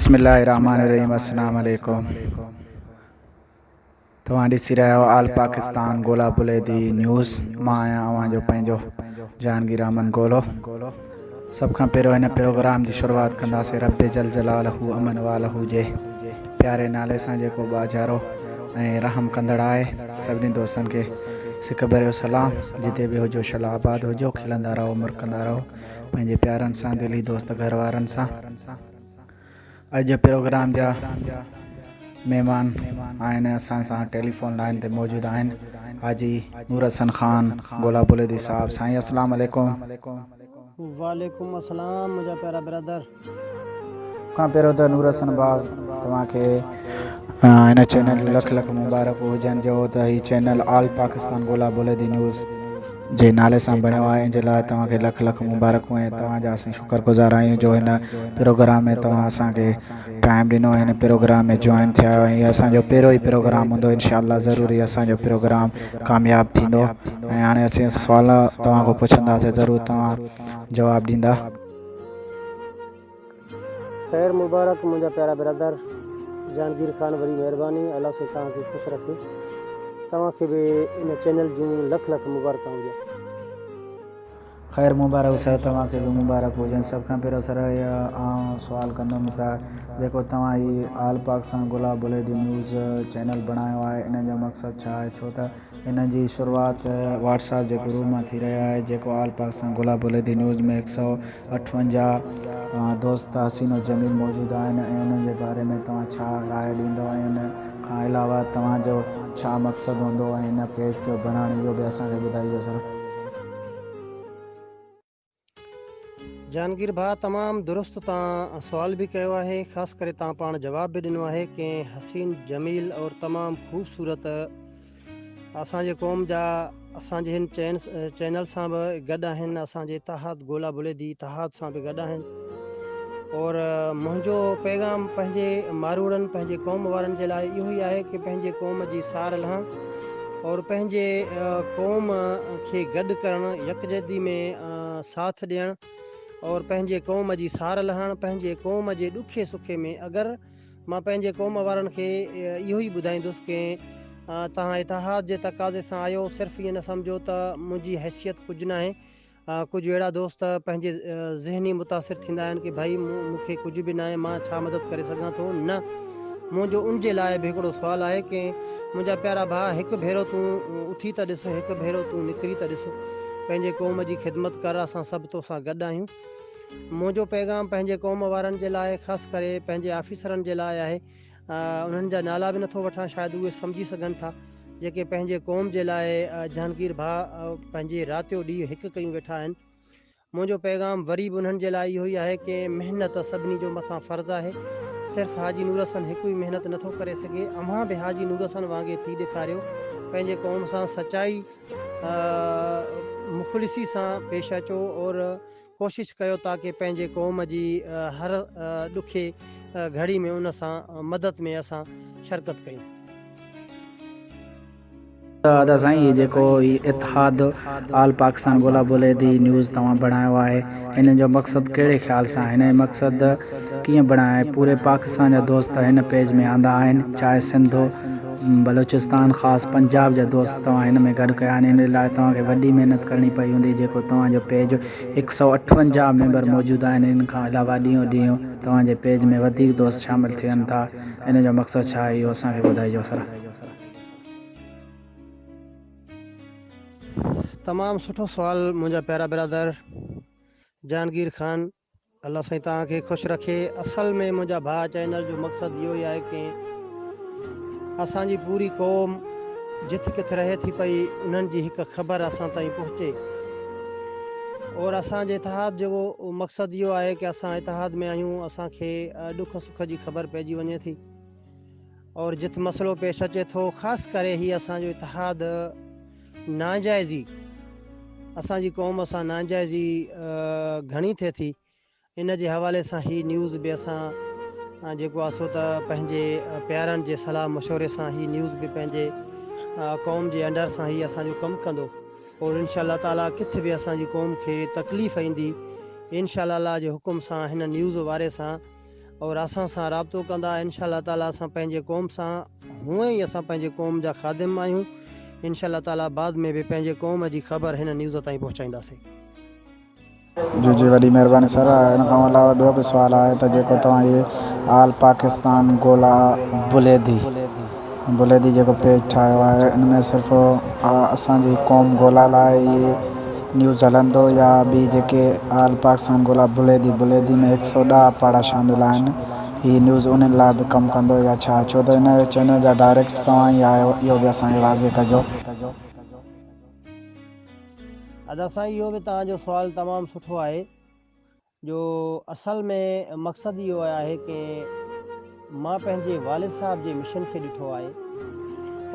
بسم الله الرحمٰن الرحيم السلام عليڪم توهان ڏسي رهيا آهيو آل پاڪستان گولا بليدي نيوز مان آهيان اوهان جو پنهنجو جهانگير احمد گولو سڀ کان پهريون هن پروگرام جي شروعات ڪنداسين رب جل جلاله امن واله جي پياري نالي سان جيڪو ٻاجهارو ۽ رحم ڪندڙ آهي سڀني دوستن کي سڪ ڀريو سلام جتي به هجو شل آباد هجو کلندا رهو مرڪندا رهو پنهنجي پيارن سان دلي دوست گهر وارن سان اڄ جي پروگرام جا مهمان آهن اسان سان ٽيليفون لائن تي موجود آهن حاجي نور حسن خان گولا بليدي صاحب سائين السلام عليڪم. وعليڪم السلام منهنجا پيارا برادر. کان پهريون ته نور حسن ڀاء توهان کي هن چينل جون لک لک مبارڪون هجن جو ته هي چينل آل پاڪستان گولا بليدي نيوز جي نالي سان بڻيو آهي ان جي لاء توهان کي لک لک مبارڪون ۽ توهان جا اسين شڪر گذار آهيون جو هن پروگرام ۾ توهان اسان کي ٽائيم ڏنو ۽ هن پروگرام ۾ جوائن ٿيا آهيو ۽ هي اسان جو پهريون ئي پروگرام هوندو انشاء الله ضرور هي اسان جو پروگرام ڪامياب ٿيندو ۽ هاڻي اسين سوال توهان کان پڇنداسين ضرور توهان جواب ڏيندا. خير مبارڪ منهنجا پيارا برادر جهانگير خان وڏي مهرباني الله سائين توهان کي خوش رکي توهان کي به ان چينل جون لک لک مبارڪان هجن. خير مبارڪ سر توهان کي به مبارڪ هجن سڀ کان پهريون سر آئون سوال ڪندم سر جيڪو توهان هي آل پاڪستان گلاب بليدي نيوز چينل بڻايو آهي ان جو مقصد ڇا آهي ڇو ته ان جي شروعات واٽس ايپ جي گروپ مان ٿي رهي آهي جيڪو آل پاڪستان گلاب بليدي نيوز ۾ هڪ سئو 58 دوست حسين و جميل موجود آهن ۽ انهن جي باري ۾ توهان ڇا راء ڏيندو ۽ ان کان علاوه توهان جو ڇا مقصد هوندو ۽ هن پيج جو بڻائڻ اهو به اسان کي ٻڌائجو سر. جهانگير ڀاء تمام درست تان سوال به ڪيو آهي خاص ڪري تان پاڻ جواب به ڏنو آهي ڪنهن حسين جميل اور تمام خوبصورت اسان جي قوم جا اسان جي هن چينل سان به گڏ آهن اسان جي اتحاد گولا بليدي اتحاد سان به گڏ آهن اور منهنجو پيغام پنهنجي ماروئڙن پنهنجي قوم وارن جي لاء اهو ئي آهي ڪي پنهنجي قوم جي سار لهڻ اور پنهنجي قوم کي گڏ ڪرڻ يڪجهتي ۾ ساٿ ڏيڻ اور پنهنجي قوم جي سار لهڻ پنهنجي قوم جي ڏکي سکي ۾ اگر مان پنهنجي قوم وارن کي اهو ئي ٻڌائيندس ڪي توهان اتحاد جي تقاضي سان آيو صرف ائين نه سمجهو ته منهنجي حيثيت ڪجهه ناهي ڪجهه اهڙا دوست پنهنجي ذهني متاثر ٿيندا آهن ڪي ڀائي مون کي ڪجهه به ناهي مان ڇا مدد ڪري سگهان ٿو نه منهنجو ان جي لاء به هڪڙو سوال آهي ڪي منهنجا پيارا ڀاء هڪ ڀيرو تون اٿي ته ڏس هڪ ڀيرو تون نڪري ته ڏس پنهنجي قوم جي خدمت ڪر اسان سڀ توسان گڏ آهيون منهنجو پيغام پنهنجي قوم وارن جي لاء خاص ڪري پنهنجي آفيسرن جي لاء آهي انهن جا نالا به نٿو وٺان شايد اهي سمجهي سگهن ٿا جيڪي پنهنجي قوم جي لاء جهانگير ڀاء پنهنجي راتيو ڏينهن هڪ ڪيون ويٺا آهن منهنجو پيغام وري به انهن جي لاء اهو ئي آهي ڪي محنت سڀني جو مٿان فرض آهي صرف حاجي نور حسن هڪ ئي محنت نٿو ڪري سگهي اوهان به حاجي نور حسن وانگي ٿي ڏيکاريو پنهنجي قوم سان سچائي مخلصي سان پيش اچو اور ڪوشش ڪيو تاڪه پنهنجي قوم جي هر ڏکي گهڙي ۾ ان سان مدد ۾ اسان شرڪت ڪيون. ادا سائين هي جيڪو هي اتحاد آل پاڪستان گولا بوليدي نيوز توهان بڻايو آهي هن جو مقصد ڪهڙي خيال سان هن جو مقصد ڪيئن بڻايو آهي پوري پاڪستان جا دوست هن پيج ۾ آندا آهن چاهي سنڌ بلوچستان خاص پنجاب جا دوست توهان هن ۾ گڏ ڪيا آهن ان لاء توهان کي وڏي محنت ڪرڻي پئي هوندي جيڪو توهان جو پيج هڪ سئو اٺونجاهه ميمبر موجود آهن ان کان علاوه ڏينهون ڏينهن توهان جي پيج ۾ وڌيڪ دوست شامل ٿين ٿا ان جو مقصد ڇا آهي اهو اسان کي ٻڌائجو سر. تمام سٺو سوال منهنجا پيارا برادر جهانگير خان الله سائين توهان کي خوش رکي اصل ۾ منهنجا ڀاء چينل جو مقصد اهو ئي آهي ڪي اسان جي پوري قوم جٿ ڪٿ رهي ٿي پئي انهن جي هڪ خبر اسان تائين پهچي اور اسان جي اتحاد جو مقصد اهو آهي ڪي اسان اتحاد ۾ آهيون اسان کي ڏک سک جي خبر پئجي وڃي ٿي اور جٿ مسئلو پيش اچي ٿو خاص ڪري هي اسان جو اتحاد ناجائزي اسان جي قوم سان ناجائزي گهڻي ٿئي ٿي ان جي حوالي سان هي نيوز به اسان جيڪو آ سو ته پنهنجي پيارن جي صلاح مشوري سان هي نيوز به پنهنجي قوم جي انڊر سان هي اسان جو ڪم ڪندو اور انشاء الله تعالي ڪٿ به اسان جي قوم کي تڪليف ايندي انشاء الله الله جي حڪم سان هن نيوز واري سان اور اسان سان رابطو ڪندا انشاء الله تعالي اسان پنهنجي قوم سان هونئن ئي اسان پنهنجي قوم جا خادم آهيون انشاء الله تعالي بعد ۾ به پنهنجي قوم جي خبر هن نيوز تائين پهچائينداسين. جي جي وڏي مهرباني سر ان کان علاوه ٻيو به سوال آهي ته جيڪو توهان هي آل پاڪستان گولا بليدي بليدي جيڪو پيج ٺاهيو آهي ان ۾ صرف اسان جي قوم گولا لاء ئي نيوز هلندو يا ٻي جيڪي آل پاڪستان گولا بليدي بليدي ۾ هڪ سئو ڏهه پاڙا شامل آهن هي نيوز انهن لاء به ڪم ڪندو يا ڇا ڇو ته ان چينل جا ڊائريڪٽ توهان ئي آهيو اهو به اسان کي واضح ڪجو. ادا سائين اهو به توهان جو سوال تمام سٺو آهي جو اصل ۾ مقصد اهو آهي ڪي مان پنهنجي والد صاحب جي مشن کي ڏٺو آهي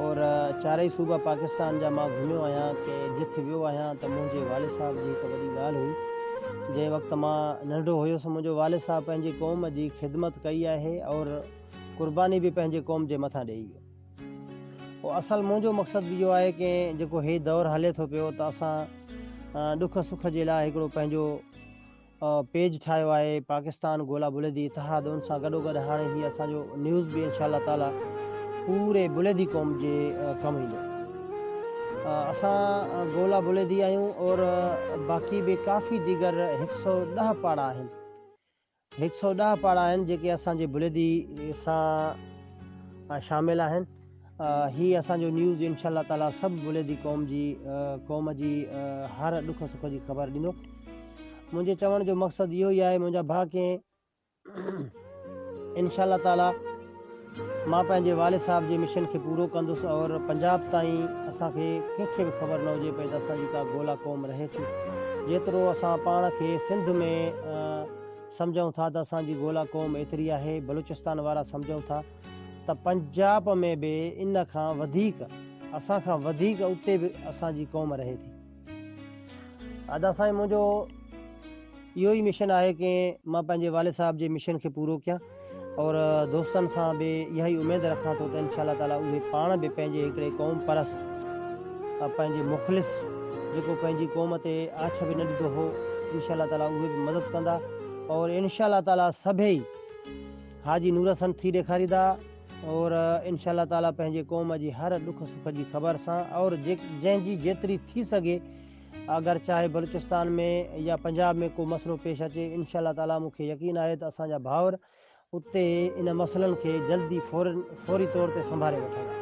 اور چارئي صوبا پاڪستان جا مان گهميو آهيان ڪي جٿ ويو آهيان ته منهنجي والد صاحب جي هڪ وڏي ڳالهه هئي جنهن وقت مان ننڍو هيس منهنجو والد صاحب پنهنجي قوم جي خدمت ڪئي آهي اور قرباني به پنهنجي قوم جي مٿان ڏئي ويو او اصل منهنجو مقصد به اهو آهي ڪي جيڪو هي دور هلي ٿو پيو ته اسان ڏک سک جي لاء هڪڙو پنهنجو پيج ٺاهيو آهي پاڪستان گولا بليدي اتحاد ان سان گڏو گڏ هاڻي هي اسان جو نيوز به انشاء الله تعالي پوري بليدي قوم جي ڪم ايندو اسان گولا بليدي آهيون اور باقي به ڪافي ديگر هڪ سو ڏهه پاڙا آهن هڪ سو ڏهه پاڙا آهن جيڪي اسان جي بليدي سان شامل آهن هي اسان جو نيوز انشاء الله تعالي سڀ بليدي قوم جي قوم جي هر ڏک سک جي خبر ڏيندو منهنجي چوڻ جو مقصد اهو ئي آهي منهنجا ڀاء ڪي انشاء الله تعالي مان پنهنجي والد صاحب جي مشن کي پورو ڪندس اور پنجاب تائين اسان کي ڪنهن کي به خبر نه هجي پئي ته اسان جي ڪا گولا قوم رهي ٿي جيترو اسان پاڻ کي سنڌ ۾ سمجهون ٿا ته اسان جي گولا قوم ايتري آهي بلوچستان وارا سمجهون ٿا ته پنجاب ۾ به ان کان وڌيڪ اسان کان وڌيڪ اتي به اسان جي قوم رهي ٿي. ادا سائين منهنجو اهو ئي مشن آهي ڪي مان پنهنجي والد صاحب جي مشن کي پورو ڪيان اور دوستن سان به اها ئي اميد رکان ٿو ته انشاء الله تعالي اهي پاڻ به پنهنجي هڪڙي قوم پرست پنهنجي مخلص جيڪو پنهنجي قوم تي آڇ به نه ڏيندو هو انشاء الله تعالي اهي به مدد ڪندا اور انشاء الله تعالي سڀئي حاجي نور حسن ٿي ڏيکاريندا اور انشاء الله تعالي پنهنجي قوم جي هر ڏک سک جي خبر سان اور جنهن جي جيتري ٿي سگهي اگر چاهي بلوچستان ۾ يا پنجاب ۾ ڪو مسئلو پيش اچي انشاء الله تعالي مون کي يقين آهي ته اسان جا ڀائر اتي ان مسئلن کي جلدي فوري طور تي سنڀاري وٺندا.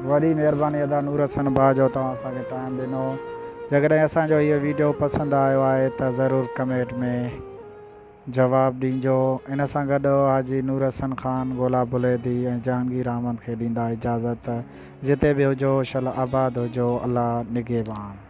وڏي مهرباني ادا نور حسن ڀاء جو توهان اسان کي ٽائيم ڏنو جيڪڏهن اسان جو هيء ويڊيو پسند آيو آهي ته ضرور ڪمينٽ ۾ جواب ڏينجو. ان سان گڏ حاجي نور حسن خان، گولا بليدي ۽ جهانگير احمد کي ڏيندا اجازت. جتي به هجو شل آباد هجو. الله نگهبان.